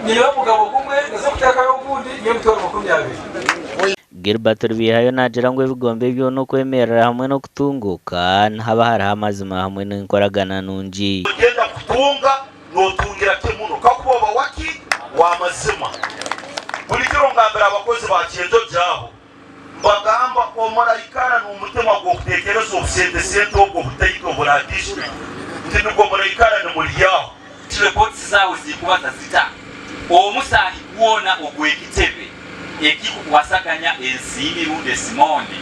Nyiha omugabo gumwe naza kuteekayo ogundi n'emitwaro 20. Gilbert Rubaihayo naagira ngu ebigombe byona okwemerera hamwe n'okutunguuka nihaba hariho amazima hamwe n'enkoragana nungi. Ogyenda kutunga notungira ki muno kakuba oba waki? Wamazima. Buri kiro ngambira abakozi ba Kyenjojo aho mbagamba omuraikara nomutima gwokutekereza obusente sente obwo obutaito oburi aha district nti nibwo muraikara nimuryaho. Reports zaawe zirikubaza zita omusaahi gwona ogw'ekitebe ekikukwasaganya ensiimi rundi esimondi?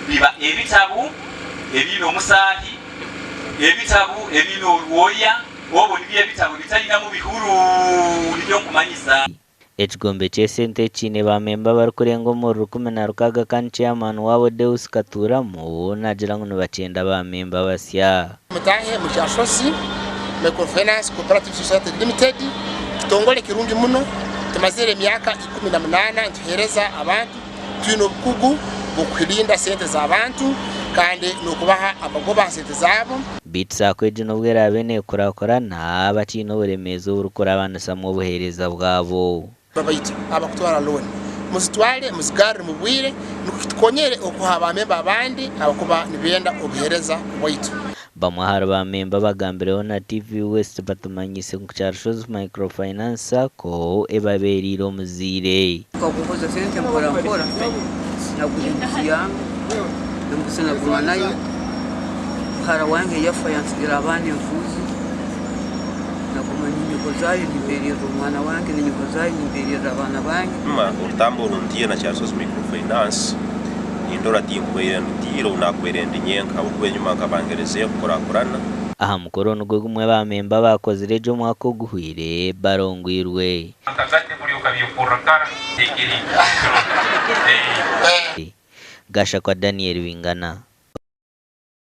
Biba ebitabu ebiine omusaahi, ebitabu ebiine orwoya, obwo nibyo ebitabu ebitainamu bihuru, nibyo nkumanyisa. Ekigombe ky'esente ekiine ba memba abarikurenga omuri 16 kandi chairman waabo Deus Katuramu naagira ngu nibakyenda ba memba basya. Mutaahe omu Kyarushozi Microfinance Cooperative Society Limited, kitongore kirungi muno, tumazire emyaka 18 nituheereza abantu, twine obukugu bw'okurinda sente z'abantu kandi n'okubaha amagoba aha sente zaabo. Beitu Sacco egi n'obu eraabe neekurakurana, bakiine oburemeezi oburikurabanisamu obuheereza bwabo. Baitu abakutwara looni muzitwale muzigarre mu bwire nukwo kitukonyere okuha ba memba abandi abakuba nibenda obuhereza bwaitu. Bamwe ahari ba memba abagambireho na TV West batumanyiise ngu Kyarushozi Microfinance Sacco ebabeereire omuzaire. Nkaguguza sente mpora mpora nagura embuzi yange, embuzi naguma nayo, muhara wange yafa yantsigira abaana enfuuzi, naguma ninyohozayo nimpeererera omwana wange, ninyohozayo nimpeererera abaana bange. Hanyuma orutambi oru ntiire na Kyarusozi Microfinance nindora tinkubaire ndutiire obu nakubaire ndi nyenka habwokuba enyuma nkaba ngerezeho kukurakurana. Aha mukoro nigwo gumwe ba memba abaakozire gye omwaka oguhweire barongwirwe. Gashakwa Daniel Bingana.